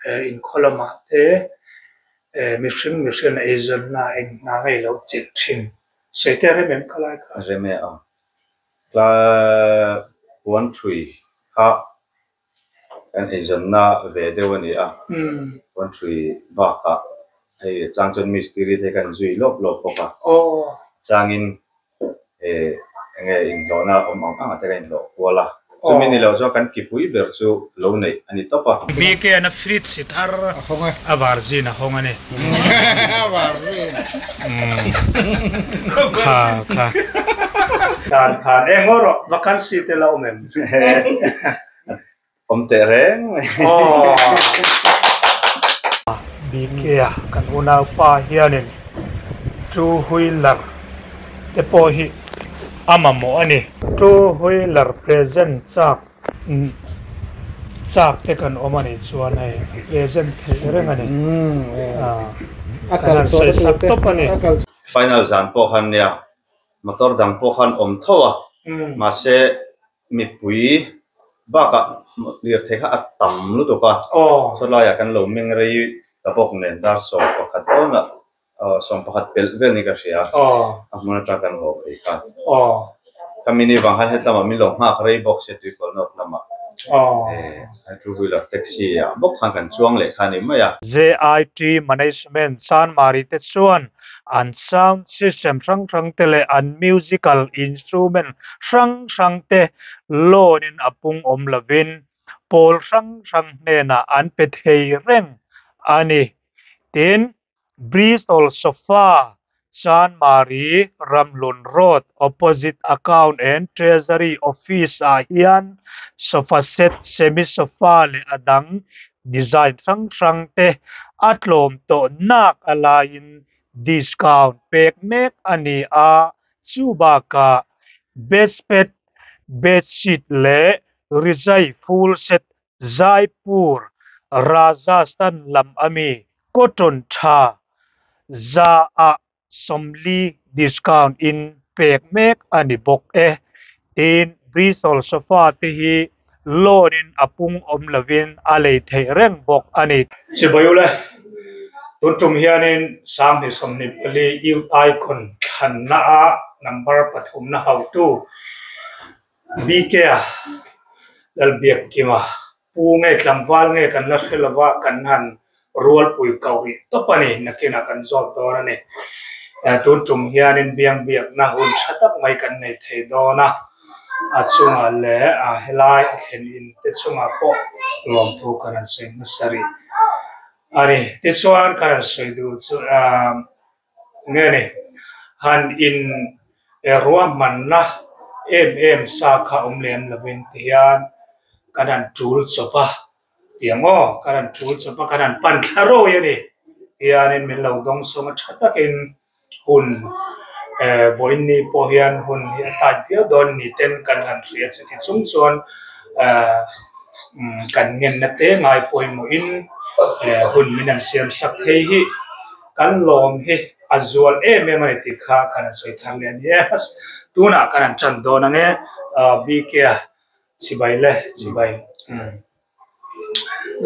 Inkhaw lamah te mihring mihring eizawnna eng hna ngei lo chelh thin. Sawi te rem em kha lai kha? Rem e a. Tlai puan thui kha kan eizawnna ve deuh a ni a. Puan thui bakah hei chang chuan mistiri te kan zui lawp lawp bawk a. Changin Enge inhlawhna awm ang ang ah te ka inhlawh kual a, chumi ni lo chuan kan kipui ber chu lo neih a ni tawp a. BK an a fridge hi thar a var zin a hawng a ni. Kha kha. Dan khan eng aw rawh vacancy te la awm em? Awm teh reng mai. BK-a kan unaupa hianin two wheeler te pawh hi a mamawh a ni. Two wheeler present chak chak te kan awm a nih chuan hei a present theih reng a ni. Kan han sawi sak tawp a ni. Final zan pawh khan nia motor dang pawh khan awm tho a mahse Mipui bakah lirthei kha a tam lutuk a, sawlaiah kan lo meng rei ta bawk nen dar 11 dawnah 11 pelh vel ni ka hria a hmun atang kan haw phei kha. Khami ni vang khan hetlamah min lo nghak rei bawk sia Tuikawl North lamah two wheeler taxi ah bawk khan kan chuang leh kha a ni mai a. JIT Management Chanmari te chuan an sound system hrang hrang te leh an musical instrument hrang hrang te loan in a pung awm lovin pawl hrang hrang hnenah an pe thei reng a ni. Tin, Bristol Sofa, Chanmari, Ramhlun Road, opposite Account and Treasury Office ah hian sofa set, semi sofa leh a dang design hrang hrang te a tlawm tawh nak a laiin discount pek mek a ni a, chu bakah bedspread, bedsheet leh rizai full set Jaipur, Rajasthan lam ami cotton tha za ah 40 discount in pek mek a ni bawk e. Tin, Bristol sofa te hi loan in a pung awm lovin a lei theih reng bawk a ni. Chibai ule, tun tum hianin 2024 Youth Icon thlanna ah number pathumna hautu BK-a Lalbiakkima Pu nge tlangval nge kan la hre lova kan han rualpui koh rih tawp a ni, nakinah kan zawt dawn a ni. Tun tum hianin biang biakna hun tha tak mai kan nei thei dawn a, a chungah leh helai a thlen in te chungah pawh lawmthu kan han sawi hmasa rih a ni. Tichuan kan han sawi duh chu Nge ni, han in ruahmanna em em sa kha awm lem lovin ti hian kan han tul chawp a, tiang aw, kan han tul chawp a, kan han pan thla rawi a ni. Tihianin min lo dawng sawng a tha takin hun vawiin ni pawh hian hun hi a tight viau dawn ni ten kan han hria chuti chung chuan kan ngenna te ngai pawimawhin hun min han siam sak thei hi. Kan lawm hi a zual em em a ni tih kha kan han sawi thar leh a ni e. Tunah kan han tan dawn ang e, BK-a chibai le chibai.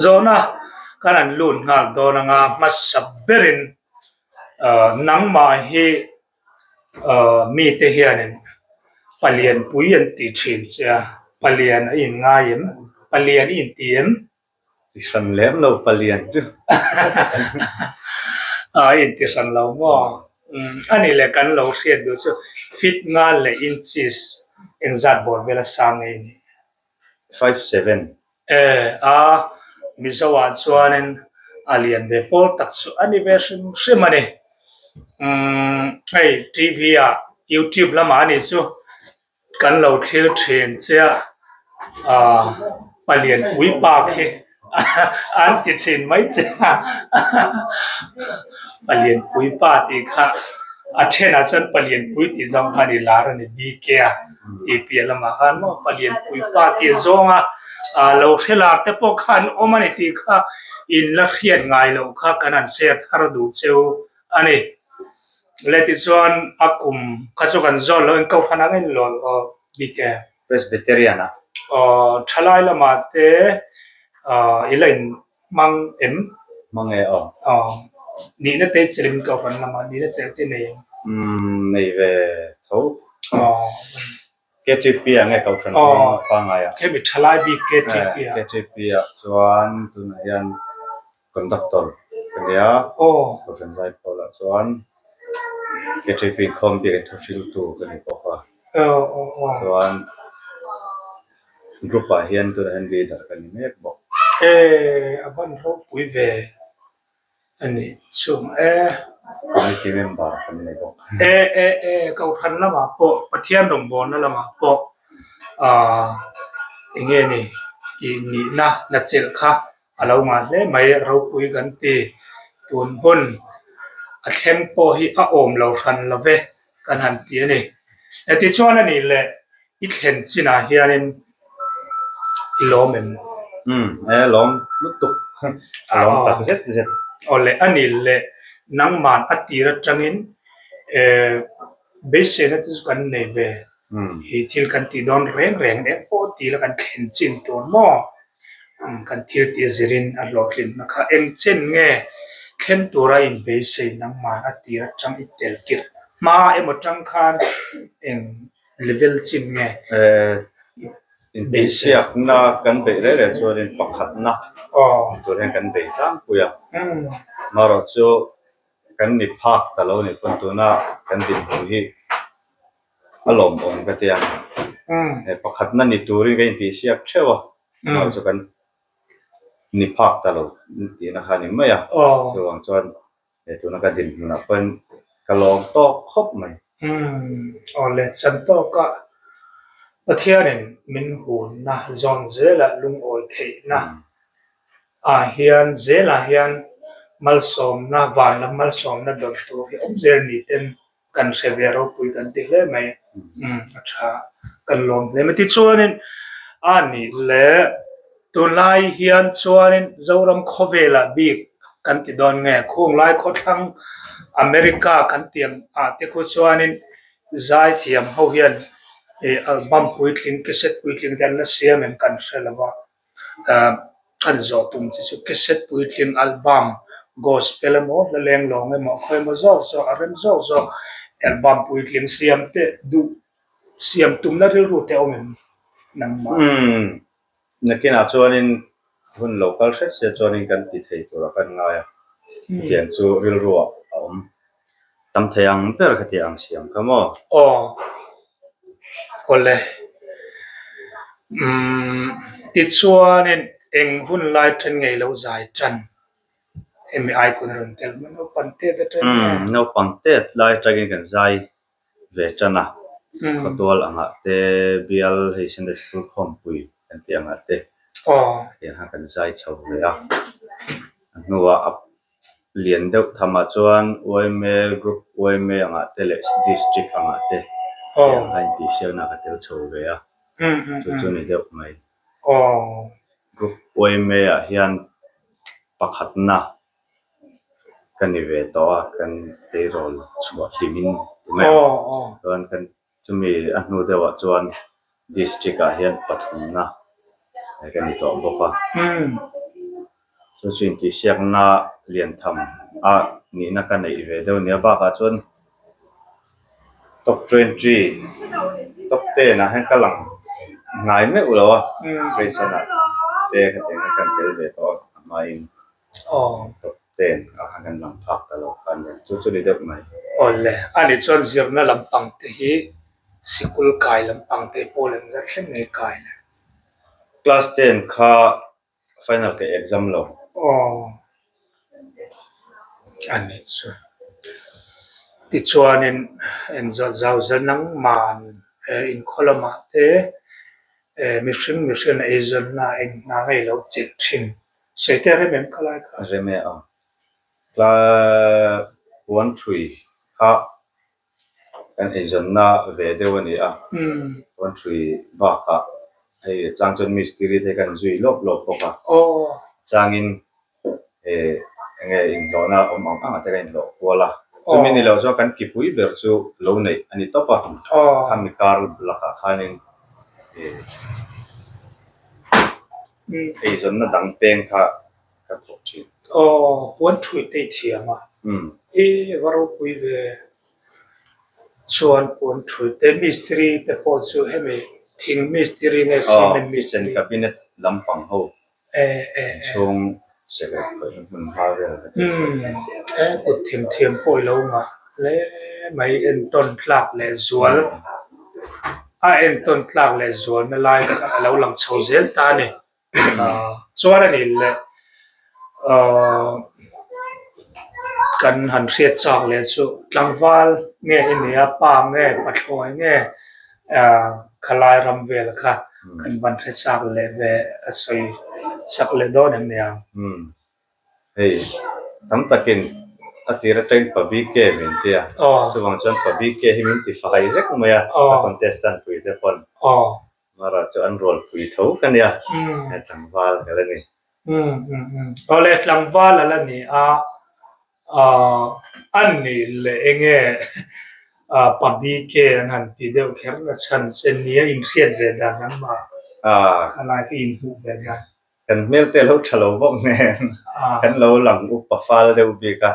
Zawhna kan han lut nghal dawn ang a, hmasa berin nangmah hi mite hianin palianpui an tih thin che a, palian a inngai em? Palian i inti em? Ti hran lem lo palian chu. A inti hran lo maw? A nih leh kan lo hriat duh chu feet nga leh inches engzat bawr vel a sang ngei ni? 5'7. E a, Mizo ah chuanin a lian ve pawl tak chu a ni ve hrim hrim a ni. Hei TV ah YouTube lamah a nih chu. Kan lo thlir thin chiah ah palian pui pa khi an ti thin mai che a palian pui pa tih kha a thenah chuan palian pui tih zawng kha a ni lar a ni BK a tih piah lamah khan maw palian pui pa tih zawnga ah lo hre lar te pawh kha an awm a ni tih kha in la hriat ngai loh kha kan han share thar duh cheu a ni. Le tichuan a kum kha chu kan zawt lo inkohhran ang in lawl aw bik e. Presbyterian ah. Aw thalai lamah te i la in Hmang em? Hmang e aw. Aw. Nihna te chilim ka awm lamah nihna chelh te nei em? Umm nei ve tho. Aw. KTP ah nge Kohhran hmang pangngai ah? Hemi thalai bik KTP ah. KTP ah chuan tunah hian conductor ka nia. Aw. Kohhran Zaipawl ah chuan KTP inkhawm bik in thuhriltu ka ni bawk a. Aw aw aw. Chuan Group ah hian tunah hian leader ka ni mek bawk. E a ban ropui ve a ni chung e. Committee member kan ni bawk. E e e Kohhran lamah pawh Pathian rawngbawlna lamah pawh ah eng nge ni tih nihna la chelh kha a lo ngah hle mai ropui kan ti. Tun hun a thleng pawh hi a awm lo hran lo ve kan han ti a ni. Tichuan a nih leh I thlen chinah hianin i lawm em? Umm, e lawm lutuk. A lawm tak zet zet. Aw le, a ni le, nangman a tir atangin eh beiseina te chu kan nei ve. I thil kan tih dawn reng reng eng pawh ti la kan thlen chin tur maw? Kan thil tih zirin a hlawhtlinna kha eng chen nge thlen tura inbeisei nangman a tir atang i tel tirh hma emaw tang khan eng level chin nge? Inbeihsiakna kan beih reng reng chuanin pakhatna tur hian kan bei tlangpui a. Amaherawhchu chu kan ni phak ta lo nih pawn tuna kan dinhmun hi a lawmawm ka ti a. Pakhatna ni turin kan intihsiak theuh a, amaherawhchu chu kan ni phak ta lo tihna kha a ni mai a. Chuvang chuan He tuna ka dinhmunah pawhin ka lawm tawk khawp mai. Umm, aw le, chan tawka Pathianin min hunna zawn zelah lungawi theihna ah hian zelah hian malsawmna, van lam malsawmna dawn tur hi awm zel ni ten kan hre ve ropui kan ti hle mai. Umm, a tha, kan lawm hle mai. Tichuanin a nih leh tunlai hian chuanin Zoram khawvelah bik kan ti dawn nge? Khunglai khawthlang America kan ti ang ah te khu chuanin zaithiam ho hian ih album puitling, cassette puitling te an la siam em kan hre lo va. Kan zawh tum chi chu cassette puitling album gospel emaw hla leng lawng emaw khawi emaw zawk zawk a rem zawk zawk album puitling siam te duh siam tumna rilru te awm em nangmah? Umm nakinah chuanin hun lo kal hret sia chuanin kan ti thei tura kan ngai a chutiang chu rilruah a awm tam thei ang ber ka tih ang siam kha maw? Aw Awle. Umm tichuanin eng hun lai then ngei lo zai tan hemi icon a rawn tel hman naupang tet atang nge? Umm naupang tet lai atangin kan zai ve tan a, khawtual angah te bial hei Sunday School khawmpui kan tih angah te tiang khan kan zai chho ve a, a hnuah a Lian deuh thamah chuan yma group yma angah te leh district angah te tiang kha intihsiakna ka tel chho ve a, chu chu ni deuh mai. Group yma ah hian pakhatna ka ni ve tawh a, kan tleirawl chhuah hlimin ti mai ang. Chuan kan Chumi a hnu deuhah chuan district ah hian pathumna ka ni tawh bawk a. Chu chu intihsiakna lian tham a nihna ka neih ve deuh nia bakah chuan top 20 top 10 ah hian ka lang hnai meuh lo a, Grayson ah te khatiang hian kan tel ve tawh a hmain. Top 10 ah khan kan lang phak ta lo kha nia, chu chu ni deuh mai. Awle, a nih chuan zirna lampang te hi sikul kai lampang te pawh lem zat thleng ngei kai le. Class 10 kha final ka exam lo. Aw, a nih chu. Tichuanin engzawt zau zel nangman inkhaw lamah te mihring mihring eizawnna eng hna ngei lo chelh thin. Sawi te rem em kha lai kha? Rem e a. Tla puan thui kha kan eizawnna ve deuh a ni a. Puan thui bakah hei chang chuan mistiri te kan zui lawp lawp bawk a. Changin eng nge inhlawhna awm ang ang ah te kan inhlawh kual a. Chumi ni lo chuan kan kipui ber chu lo neih a ni tawp a. Khami kar lakah khanin Eizawnna dang peng kha ka thawk thin. Aw, puan thuih te i thiam a. I va ropui ve. Chuan puan thuih te mistiri te pawh chu hemi thing mistiri nge cement mistiri? Aw, kitchen cabinet lampang ho chhung sekrek khawih na hmun hma vel ka tih theih. E kut thim thiam pawh i lo ngah hle mai entawn tlak leh zual a entawn tlak leh zual na lai kha a lo lang chho zel ta a ni. Chuan a nih leh kan han hriat chak leh chu tlangval nge i nia pa nge pathlawi nge khalai ram vel kha kan van hre chak leh ve a sawi sak leh dawn em nia. Hei tam takin a tir atangin pa BK min ti a, chuvang chuan pa BK hi min ti fai vek mai a, a contestant pui te pawn. Mara chu an rualpui tho ka nia, he tlangval ka la ni. Awle tlangval a la ni a, a nih leh enge pa BK an han ti deuh kher na chhan che nia inhriat ve dan nangmah khalai ka inhmuh ve dan. Kan hmel te lo tha lo bawk nen kan lo lang upa fal deuh bik a,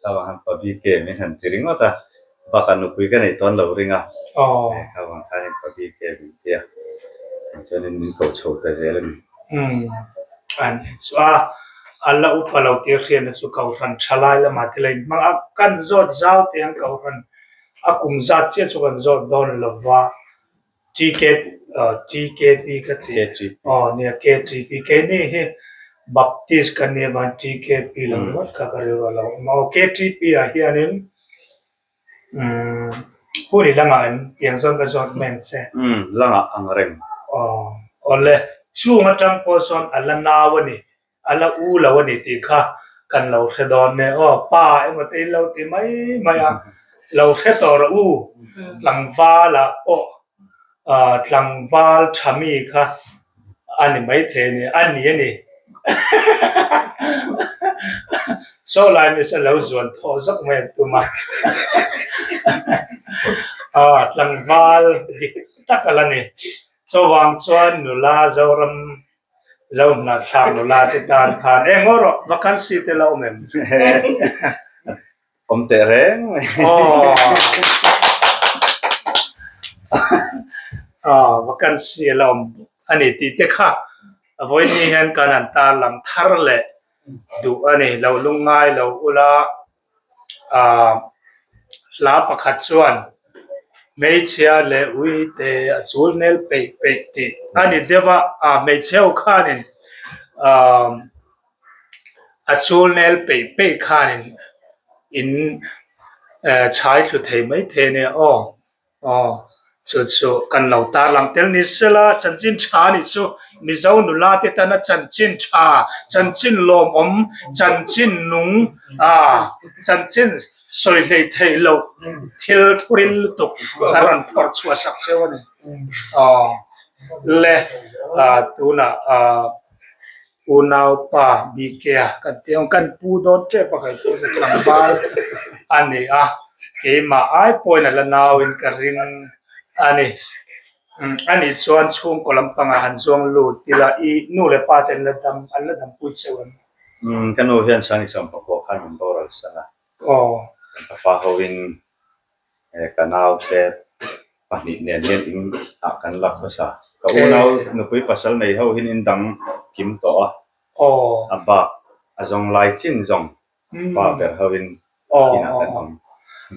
kha vang khan pa BK min han ti ringawt a, bakah nupui ka neih tawn lo ring a, kha vang khanin pa BK min ti a, chuanin min ko chho ta zel a ni. Umm an chu a, a la upa lo tih hriatna chu Kohhran thalai lamah te la inhmang a, kan zawt zau teh ang Kohhran a kum zat chiah chu kan zawt dawn lova, TK TKP ka ti. Aw nia KTP keini hi Baptist kan nih avang TKP lam ringawt kha ka rilru a lo awm a. Aw KTP ah hianin umm hun i langah em tiang zawn ka zawt mai ang che. Umm langah ang reng. Aw awle chung atang pawh sawn a la nau a ni. A la u lo a ni tih kha kan lo hre dawn e. Aw, pa emaw te in lo ti mai mai a, lo hre tawh rawh u. Tlangval ah pawh tlangval tha mi kha a ni maithei a ni, a ni a ni. Saw lai mi saw lo zuan thawh zawk mai an tum a. Tlangval dik tak a la ni. Chuvang chuan nula Zoram Zohnahthlak nula te tan khan eng aw rawh vacancy te la awm em? Awm teh reng mai. Aw vacancy a la awm bawk a ni tih te kha vawiin hian kan han tarlang thar leh duh a ni. Lo lungngai lo ula Aaa hla pakhat chuan hmeichhia leh uite a chul hmel peih peih tih a ni deuh a, aa hmeichhe ho khanin aaa a chul hmel peih peih khanin in chhai thlu thei maithei a nia aw. Aw, chu chu kan lo tarlang tel ni sela, chanchin tha nih chu Mizo nula te tana chanchin tha, chanchin lawmawm, chanchin nung, ah, chanchin sawi hlei theih loh thil thuril lutuk a rawn phawrh chhuah sak cheu a ni. Aw, le, ah, tunah, ah, Unaupa BK-a kan tih ang, kan pu dawn tep a kei pawh chu tlangval a ni a, keimah ai pawhin a la nauin ka ring a ni. A nih chuan chhungkaw lampangah han zuang lut ila i nu leh pa te an la dam, an la dampui cheu em? Umm ka nu hian Sangnisawm pakua khan min boral san a. Aw. Ka pa hoin Ka naute pahnih nen hian in ah kan la khawsa. Ka unau nupui pasal nei ho hian in dang kim tawh a, a bak a zawng lai chin zawng pa ber ho in inah kan awm.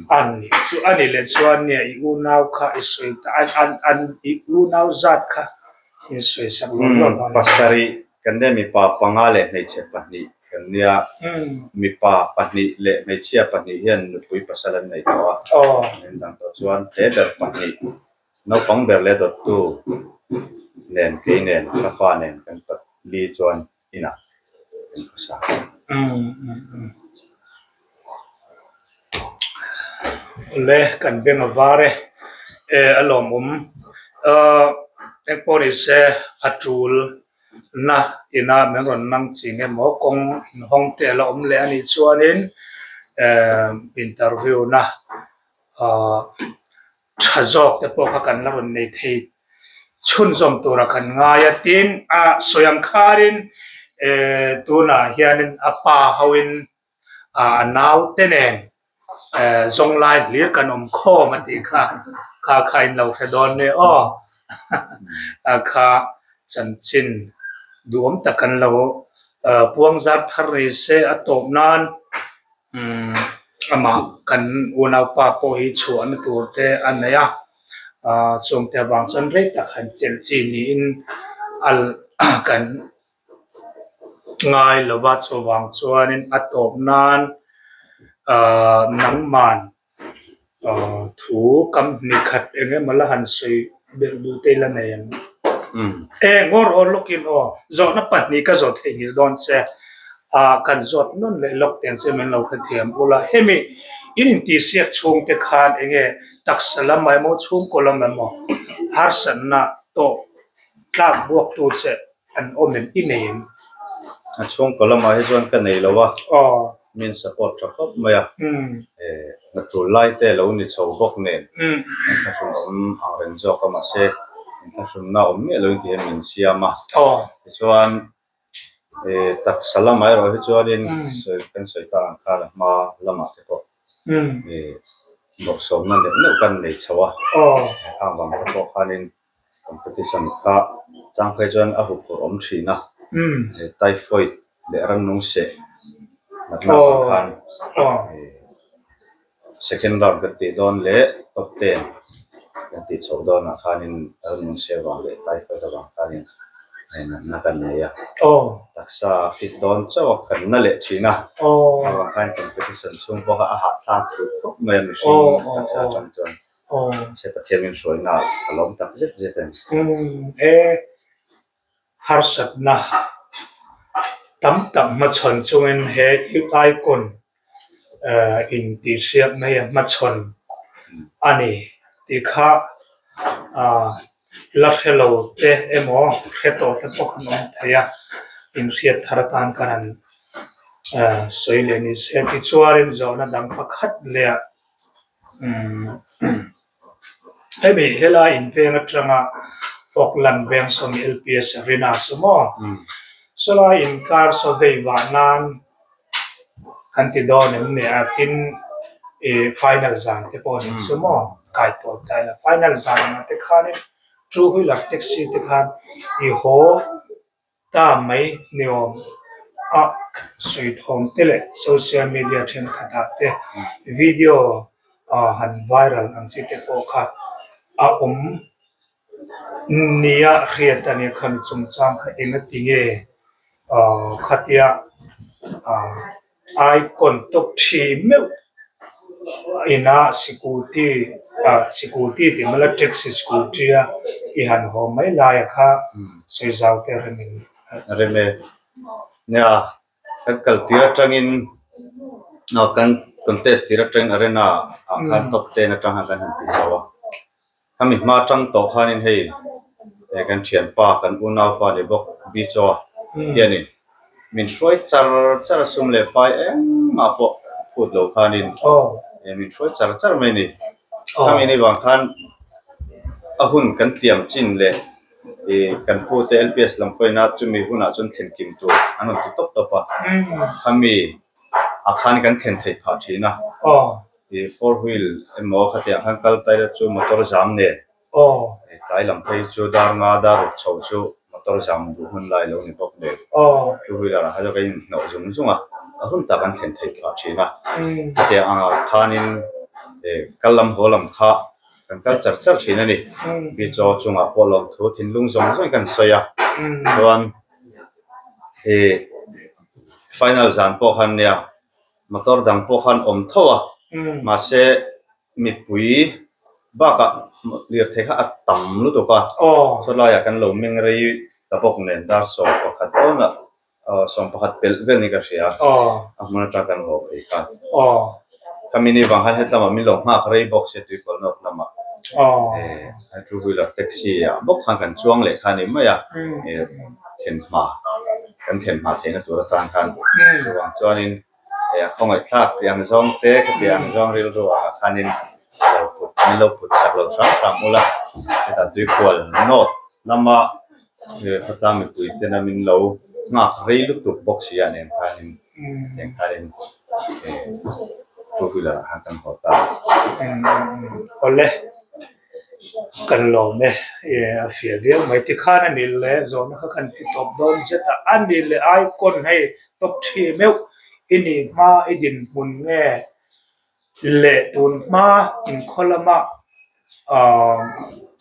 An nih chu a nih leh chuan nia i unau kha i sawi ta an an an i unau zat kha in sawi sak lawm lawm a ni. Pasarih Kan nia mipa panga leh hmeichhe pahnih kan nia. Mipa pahnih leh hmeichhia pahnih hian nupui pasal an nei tawh a. An dang tawh chuan hle ber pahnih, naupang ber leh dawttu nen kei nen ka pa nen kan pali chuan inah kan khawsa. Awle kan beng a var e, a lawmawm. Engpawh nise a tul na ina min rawn nang ching emaw kawng inhawng te a la awm leh a nih chuanin ehh interview na ahh tha zawk te pawh kha kan la rawn nei thei chhunzawm tura kan ngai a tin a sawi ang kharin. Tunah hianin a pa hoin a naute nen zawnglai hlir kan awm khawm a tih kha kha kha in lo hre dawn nia aw kha chanchin duhawm tak kan lo puang zar thar ni se a tawp nan amah kan unaupa pawh hi chhuahna tur te a nei a chungte avang chuan rei tak han chelh chi niin kan. Ngai lova chuvang chuanin a tawp nan ahh nangman ahh thu kam hnih khat eng emaw la han sawi belh duh te ila nei ang. E ngawr aw lawkin aw zawhna pahnih ka zawh theihnghilh dawn che ah kan zawt nawn leh lawk teng che min lo hrethiam ula hemi in intihsiak chhung te khan enge taksa lam emaw chhungkaw lam emaw harsatna tawh tlak buak tu che An awm em i nei em? A chhungkaw lamah hi chuan ka nei lo a, min support tha khawp mai a, hna tul lai te lo ni chho bawk nen inthlahrun awm ang reng zawk a, mahse inthlahrunna awm miah lo in ti hian min siam a, tichuan taksa lamah erawh hi chuanin kan sawi tak ang khan a hma lamah te pawh bawrhsawmna neuh neuh kan nei chho a, khang vang te pawh khanin Competition kha chang phei chuan a huphurh awm thin a, typhoid leh rannung seh natna avang khan second round kan tih dawn leh top ten kan tih chhoh dawnah khanin rannung seh avang leh typhoid avang khanin natna kan nei a, taksa a fit dawn chauh a kan na leh thin a, avang khan competition chhung pawh kha a hahthlak duh khawp mai a mihring taksa atang chuan. Se Pathian min hruaina ka lawm tak zet zet a ni. Umm e, harsatna tam tak hmachhawn chungin he icon intihsiak mai a hmachhawn a ni tih kha la hre lo te emaw hre tawh te pawh kan awm thei a, inhriat thar atan khan an sawi leh ni se. Tichuanin zawhna dang pakhat leh ah Hemi helai inveng atanga Falkland veng sawmi LPS Arena saw maw? Sawlai inkar saw vei vah nan kan ti dawn em ni a tin ih final zan te pawh ni chu maw kai tawh ta ila final zan ah te khanin two wheeler taxi te khan i haw Ta mai ni awm a sawi thawm te leh social media thenkhatah te video han viral ang chi te pawh kha a awm nia hriat a nia khami chungchang kha engati nge khatia icon tawp thi meuh ina scooty scooty tih mala taxi scooty a i han haw mai lai a kha sawi zau te rem in rem e nia kan kal tir atangin kan contest tir atangin arena ah khan top ten atang khan kan han ti chho a. Khami hma tang tawh khanin hei kan thianpa kan unaupa ni bawk Bichaw hianin min hruai char char a sum leh pai engmah pawh phut lo khanin min hruai char char mai a ni. Khami ni vang khan a hun kan tiam chin leh kan pute LPS lam pawhin a chumi hunah chuan thlen kim tur an rawn ti tawp tawp a, khami ah khan kan thlen theih phah thin a. Ih four wheel emaw khatiang khan kal ta ila chu motor zam nen tlai lam phei chu dar nga dar ruk chho chu motor zam duh hun lai lo ni bawk nen two wheeler ah kha chu kan inhnawh zung zung a a hun tak an thlen theih phah thin a khatiang ang ah khanin ih kal lam haw lam kha kan kal char char thin a ni bichaw chungah pawh lawmthu thinlung zawng zawng in kan sawi a chuan ih final zan pawh khan nia. Motor dang pawh khan awm tho a, mahse mipui bakah lirthei kha a tam lutuk a, sawlaiah kan lo meng rei ta bawk nen dar 11 dawnah 11 pelh vel ni ka hria a hmun atang kan haw phei kha. Khami ni vang khan hetlamah min lo nghak rei bawk se tuikawl nawk lamah two wheeler taxi ah bawk khan kan chuang leh kha a ni mai a, thlen hma. Kan thlen hma theihna tur atan khan chuvang chuanin a khawngaihthlak tih ang zawng te khati ang zawng rilru ah khanin lo put min lo put sak lo hram hram ula hetah tuikhual note lama khawtlang mipui tena min lo. Nghak rei lutuk bawk si a nen khanin nen khanin two wheeler ah khan kan haw ta a. Awle kan lawm e a fiah viau mai tikhan a ni leh zawhna kha kan ti tawp dawn zet a a ni leh icon hei top thi meuh i nih hma i dinhmun nge leh tun hma inkhaw lama Aaa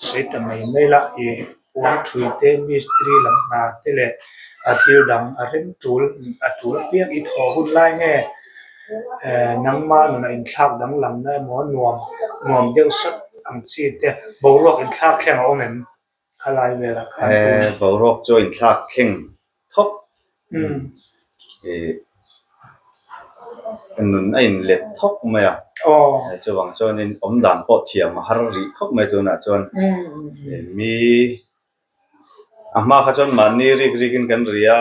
sawi ta mai mai la ih puan thui te mistiri lam hna te leh a thil dang a rem tul a tul apiang i thawh hun lai nge eh nangma nunah inthlak danglam na emaw nuam nuam deuh sawt ang chi te boruak inthlak thleng a awm em khalai velah khan tun. Eh boruak chu a inthlak thleng thawk ih nun a inlet thawk mai a chuvang chuanin awm dan pawh thiam a har rih khawp mai tunah chuan mi a hma kha chuan mahni rik rikin kan ri a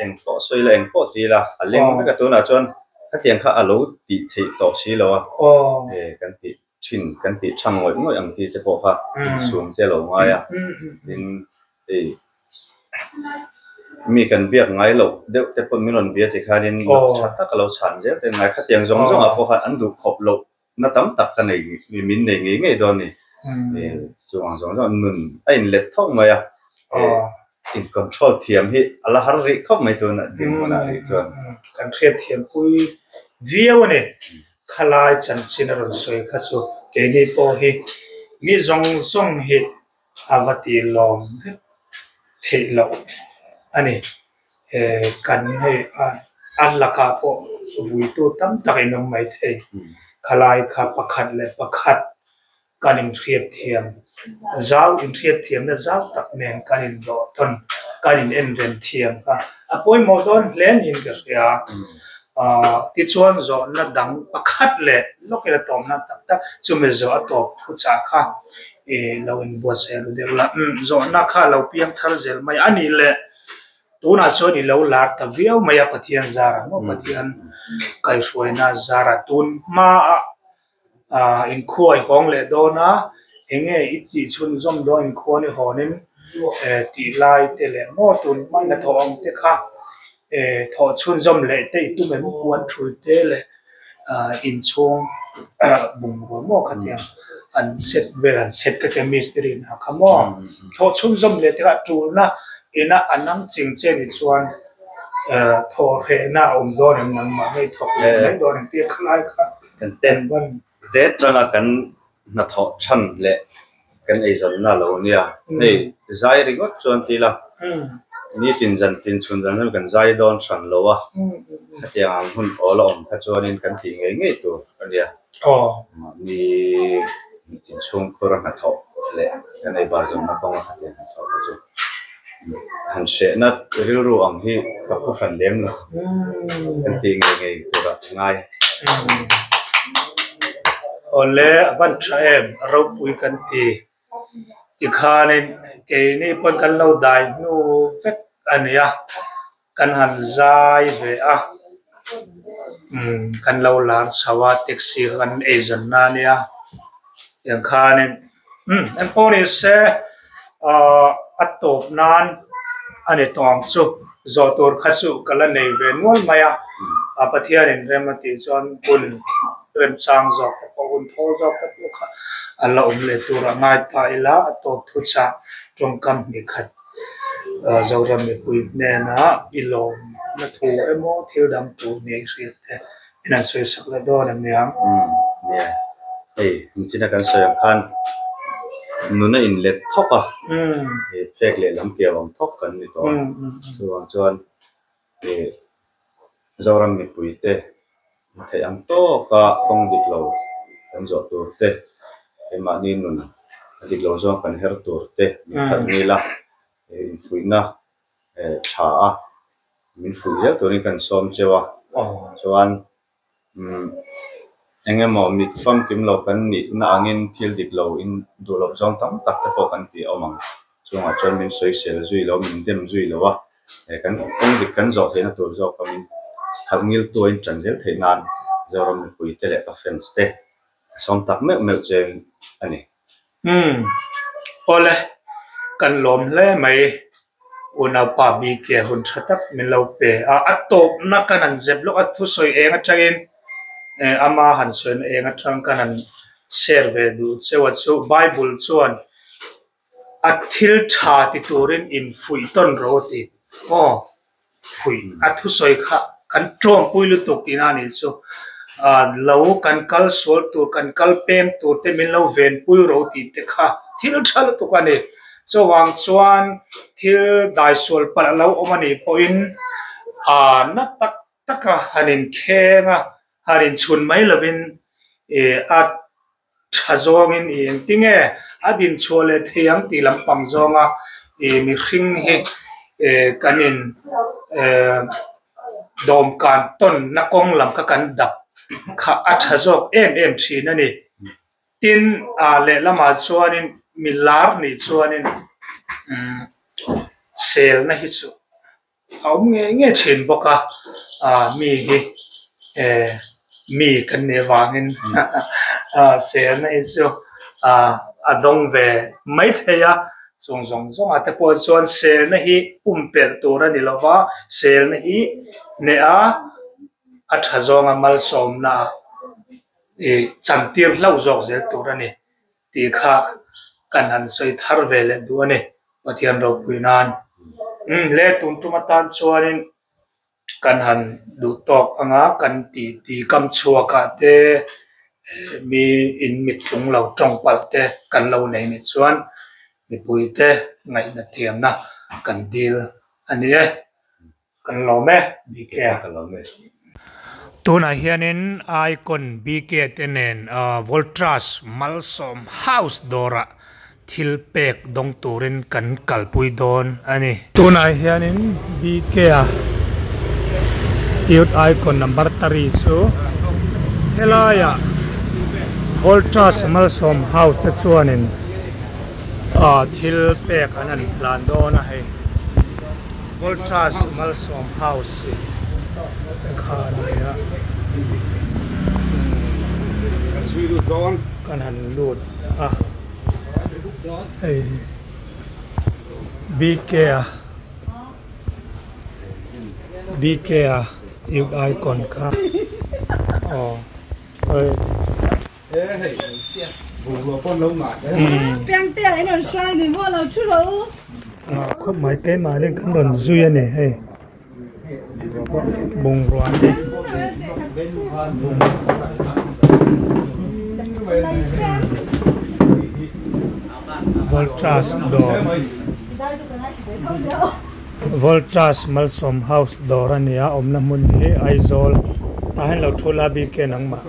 eng pawh sawi la eng pawh ti ila a leng vek a tunah chuan khatiang kha a lo tih theih tawh si lo a kan tih thin kan tih tha ngawih ngawih ang tih te pawh kha insum te a lo ngai a tin hei mi kan biak ngai loh deuh te pawh min rawn bia ti khanin tha tak a lo chhan zel te ngai khatiang zawng zawng ah pawh khan an duh khawp loh na tam tak ka nei min nei ngei ngei dawn a ni chuvang zawng zawng nun a inlet thawk mai a in control thiam hi a la har rih khawp mai tuna dinhmunah rih chuan. Kan hriatthiam pui viau a ni. Khalai chanchin a rawn sawi kha chu keini pawh hi mi zawng zawng hi a va ti lawm vek theih loh a ni. Kan hei a lakah pawh vuitu tam tak in awm mai thei. Khalai kha pakhat leh pakhat kan inhriatthiam zau inhriatthiamna zau tak nen kan indawh tawn kan in enrem thiam kha a pawimawh dawn hle niin ka hria aah tichuan zawhna dang pakhat leh lawkin a tawmna tak tak chumi zawh a tawp thu chah kha ih lo inbuatsaih ru deuh la umm zawhna kha a lo piang thar zel mai a nih leh tunah chuan i lo lar ta viau mai a Pathian zarah maw Pathian kaihhruaina zarah tun hmaah Aaa inkhuai hawng leh dawn a, enge i tih chhunzawm dawn inkhuan i hawnin eh tih lai te leh maw tun hman a thawh ang te kha eh thawh chhunzawm leh te i tum em puan thul te leh aaa inchhung bungrua maw khatiang an set vel an set ka tia mistiri in a kha maw thawh chhunzawm leh te kha a tulna ina a nang ching che ni chuan. Thawh hrehna a awm dawn em nangmah ngei thawk leh mai dawn em tih khalai kha kan tet tet tanga kan hnathawh than leh kan eizawnna lo nia hei zai ringawt chuan ti ila nitin zan tin chhun zan hian kan zai dawn hran lo a hetiang ang hun awl a awm kha chuanin kan tih ngei ngei tur a nia mahni inchhungkhur a hnathawh leh kan eibar zawnna kawnga hetiang hnathawh kha chu. Han hrehna rilru ang hi ka phu hran lem lo kan tih ngei ngei turah ka ngai. Awle a van tha em a ropui kan ti tikhanin keini pawn kan lo dai hnu vek a nia kan han zai ve a umm kan lo lar chho a taxi kha kan eizawn na ania tiang khanin umm engpawh ni se ahh a tawp nan a ni tawh ang chu zawh tur kha chu ka la nei ve nual mai a a Pathianin rem a tih chuan hun remchang zawk te pawh hun thawl zawk te pawh kha a la awm leh tur a ngai ta ila a tawp thu chah tawngkam hnih khat. Zoram mipui hnenah i lawmna thu emaw thil dang tur ngei hriat te in an sawi sak leh dawn em niang? Umm nia, hei nichina kan sawi ang khan nuna inlet thawk a, hei phek leh lam piau ang thawk kan ni tawh a, chuvang chuan ih Zoram mipui te theih ang tawka kawng dik lo kan zawh tur te, keimahni nun a dik lo zawng kan her tur te min khalh ngil a, infuihna tha a, min fuih zel turin kan sawm cheu a, chuan eng emaw mit famkim lo kan nihna angin thil dik lo in duh loh zawng tam tak te pawh kan tih a awm ang, chungah chuan min sawisel zui lo, min dem zui lo a. Kan kawng dik kan zawh theihna tur zawk a min khalh ngil tu a intan zel theih nan Zoram mipui te leh ka fans te ka sawm tak meuh meuh cheng a ni. Umm awle kan lawm hle mai. Unaupa BK hun tha tak min lo pe a, a tawpna kan han zep lawk a, thusawi eng atangin ama han sawina eng atang kan han share ve duh cheu a chu Bible chuan a thil tha ti turin infuih tawn rawh a ti aw fuih a thusawi kha kan tawngpui lutuk tihna a nih chu ah lo kan kal sual tur kan kal peng tur te min lo venpui rawh tih te kha thil tha lutuk a ni chuvang chuan thil daisual palh a lo awm a nih pawhin ah na tak taka han inkheng a han inchhun mai lovin ih a tha zawngin ih engtinge a dinchhuah leh thei ang tih lampang zawnga ih mihring hi ih kan in eh dawmkan tawnna kawng lam kha kan dap kha a tha zawk em em thin a ni. Tin ah lehlamah chuanin mi lar nih chuanin umm selna hi chu a awm ngei ngei thin bawk a ah mi hi eh mi kan nih avangin ah selna hi chu ah a dawng ve mai thei a chung zawng zawng ah te pawh chuan selna hi pumpelh tur a ni lo va selna hi hneh a a tha zawnga malsawmna ah ih chantir hlauh zawk zel tur a ni tih kha kan han sawi thar ve leh duh a ni. Pathian ropui nan umm le tun tum atan chuanin kan han duh tawk anga kan ti ti kam chhuak ah te mi in mittlung lo tawng palh te kan lo nei nih chuan mipui te ngaihna thiamna kan dil a ni e. Kan lawm e BK a. Kan lawm e. Tunah hianin Icon BK te nen Voltras Malsawm House dawrah thil pek dawng turin kan kalpui dawn a ni. Tunah hianin BK a Youth Icon number tari chu helaiah Voltras Malsawm House te chuanin thil pek an han hlan dawn a hei. Voltas Malsawm House te kha a ni a, kan han lut a, hei BK a BK a youth icon kha aw hei. Khawp mai keimahni kan rawn zui a ni hei bungrua te Voltas dawr Voltas Malsawm House dawr a ni a awmna hmun hi Aizawl tah hian lo thu la bik e nangmah.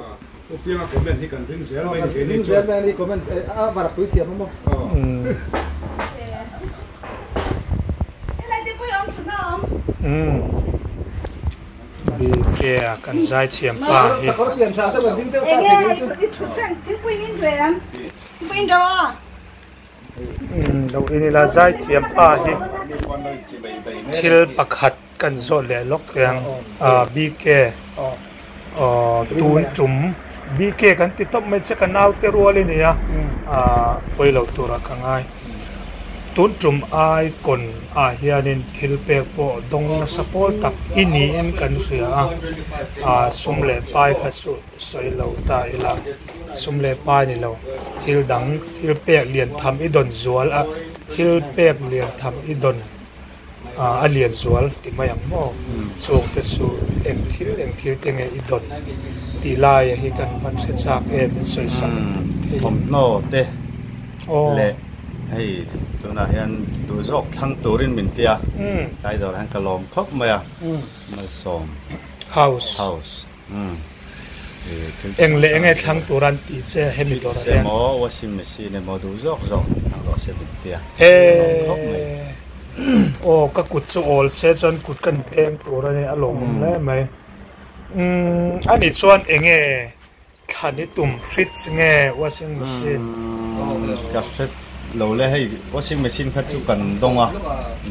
Pu Pianga comment hi kan ring zel mai ni keini chuan. Ring zel mai a ni comment a varak pui thiam a maw. BK a kan zai thiam pa hi. Lo in ila zai thiam pa hi thil pakhat kan zawh leh lawk thei ang BK tun tum BK kan ti tawp mai che ka naute rual i nia pawi lo turah ka ngai tun tum icon ah hianin thil pek pawh dawng nasa pawl tak i niin kan hria a sum leh pai kha chu sawi lo ta ila sum leh pai ni lo thil dang thil pek lian tham i dawn zual a thil pek lian tham i dawn ah a lian zual ti mai ang maw chung te chu eng thil eng thil te nge i dawn tih lai hi kan van hre chak em min sawi sak thei thawmhnaw te leh hei tunah hian duh zawk thlang turin min ti a tlai dawrah hian ka lawm khawp mai a malsawm house house. Eng leh enge thlang tur an tih che hemi dawrah hian. Emaw washing machine emaw duh zawk zawk thlang rawh se min tia. Aw ka kut chu awl se chuan kut ka ni peng tur a ni a lawmawm hle mai. Umm ani chuan enge thlan i tum fridge nge washing machine. Ka hre lo le hei washing machine kha chu kan dawng a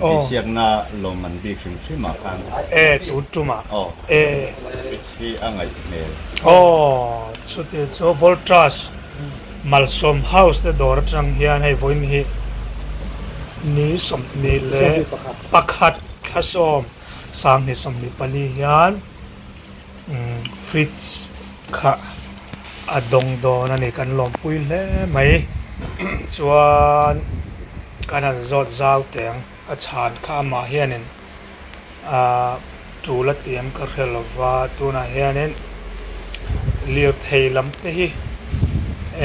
intihsiakna lawmman bik hrim hrim ah khan. E tun tumah e. Fridge hi a ngaih hmel. Aw chuti chu Voltas Malsawm House te dawr atang hian hei vawiin hi ni sawmhnih leh pakhat thla sawm sanghnih sawmhnih pali hian fridge kha a dawng dawn a ni kan lawmpui hle mai chuan kan han zawt zau teh ang a chhan kha amah hianin ahh tul a tih ang ka hre lova tunah hianin lirthei lam te hi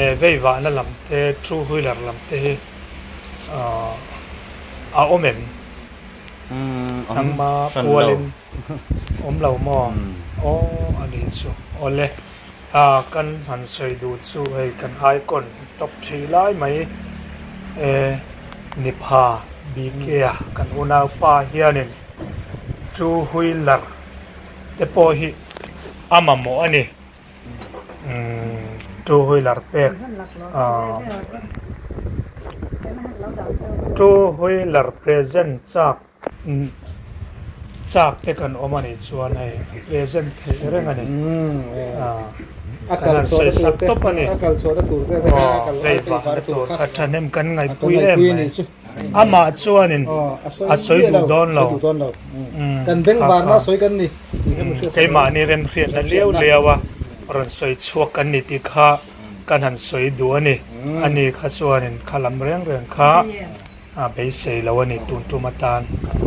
eh vei vahna lam te two wheeler lam te hi ahh a awm em nangma pualin awm lo maw aw a nih chu awle ah kan han sawi duh chu hei kan icon top three lai mai eh nipha BK a kan unaupa hianin two wheeler te pawh hi a mamawh a ni umm two wheeler pek ah two wheeler present chak Chak te kan awm a nih chuan hei a present theih reng a ni. Kan han sawi sak tawp a ni. Aw vei vahna tur kha thahnem kan ngaihpui em mai. Amah chuanin a sawi duh dawn lo. Keimahni remhriatna liau liau a rawn sawi chhuak kan ni tih kha kan han sawi duh a ni. Ani kha chuanin kha lam reng reng kha. A beisei lo a ni tun tum atan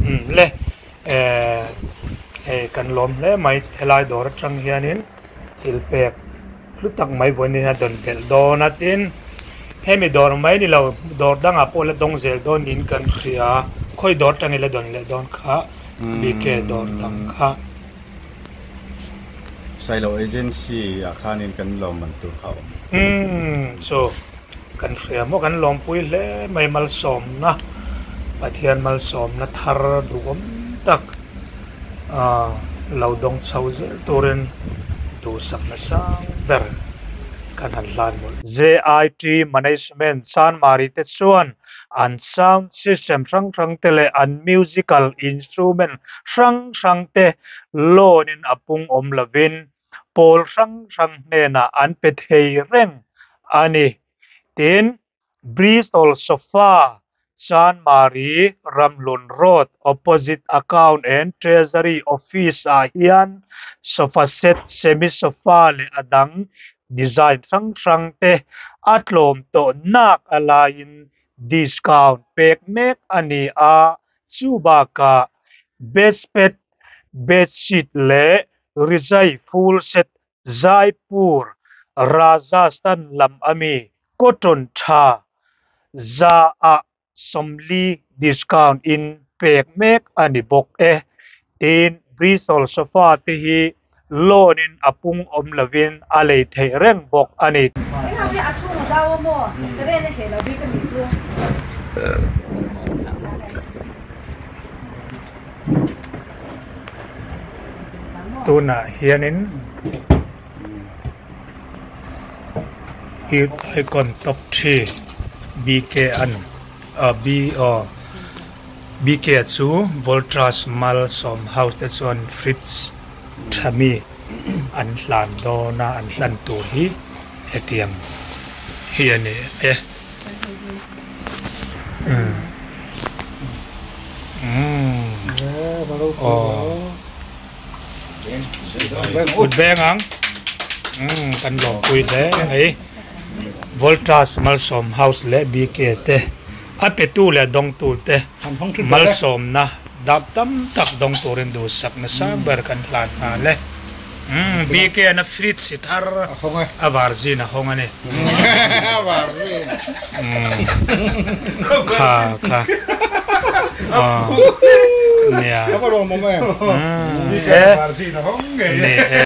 umm le eh hei kan lawm hle mai helai dawr atang hianin thil pek hlu tak mai vawiin hian a dawn belh dawn a tin hemi dawr mai ni lo dawr dangah pawh la dawng zel dawn niin kan hria khawi dawr atangin la dawn leh dawn kha BK dawr dang kha. Sailo Agency ah khanin kan lawmman tur kha a awm. Umm chu kan hria maw kan lawmpui hle mai malsawmna Pathian malsawmna thar duhawm tak ah lo dawng chho zel turin duhsakna sang ber kan han hlan mawlh. JIT Management Chanmari te chuan an sound system hrang hrang te leh an musical instrument hrang hrang te loan in a pung awm lovin pawl hrang hrang hnenah an pe thei reng a ni. Tin, Bristol Sofa, Chanmari, Ramhlun Road, opposite Account and Treasury Office ah hian sofa set, semi sofa leh a dang design hrang hrang te a tlawm tawh nak a laiin discount pek mek a ni a, chu bakah bedspread, bedsheet leh rizai full set Jaipur, Rajasthan lam ami cotton tha za ah sawmli discount in pek mek a ni bawk e. Tin, Bristol sofa te hi loan in a pung awm lovin a lei theih reng bawk a ni. Tunah hianin Youth Icon Top 3 BK an B aw BK chu Voltras Malsawm House te chuan Fritz Thami an hlan dawn a an hlan tur hi hetiang hi a ni e. Kut veng ang kan lawmpui hle mai Voltas Malsawm House leh BK te a petu leh dawngtu te malsawmna dap tam tak dawng turin duhsak nasa ber kan hlan nghal e. BK an a fridge hi thar a var zin a hawng a ni. Kha kha. Nia. Ni e.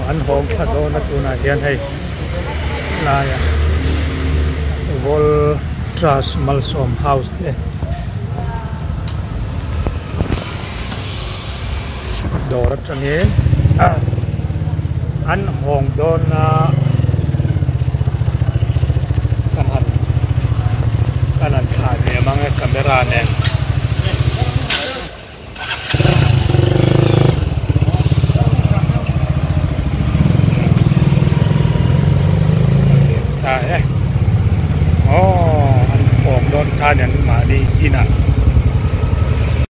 An hawng thla dawn a tunah hian hei laia Vol Trust Malsawm House te dawr atangin an hawng dawn a kan han kan han thlah ve mang e camera nen. khan an mahni inah.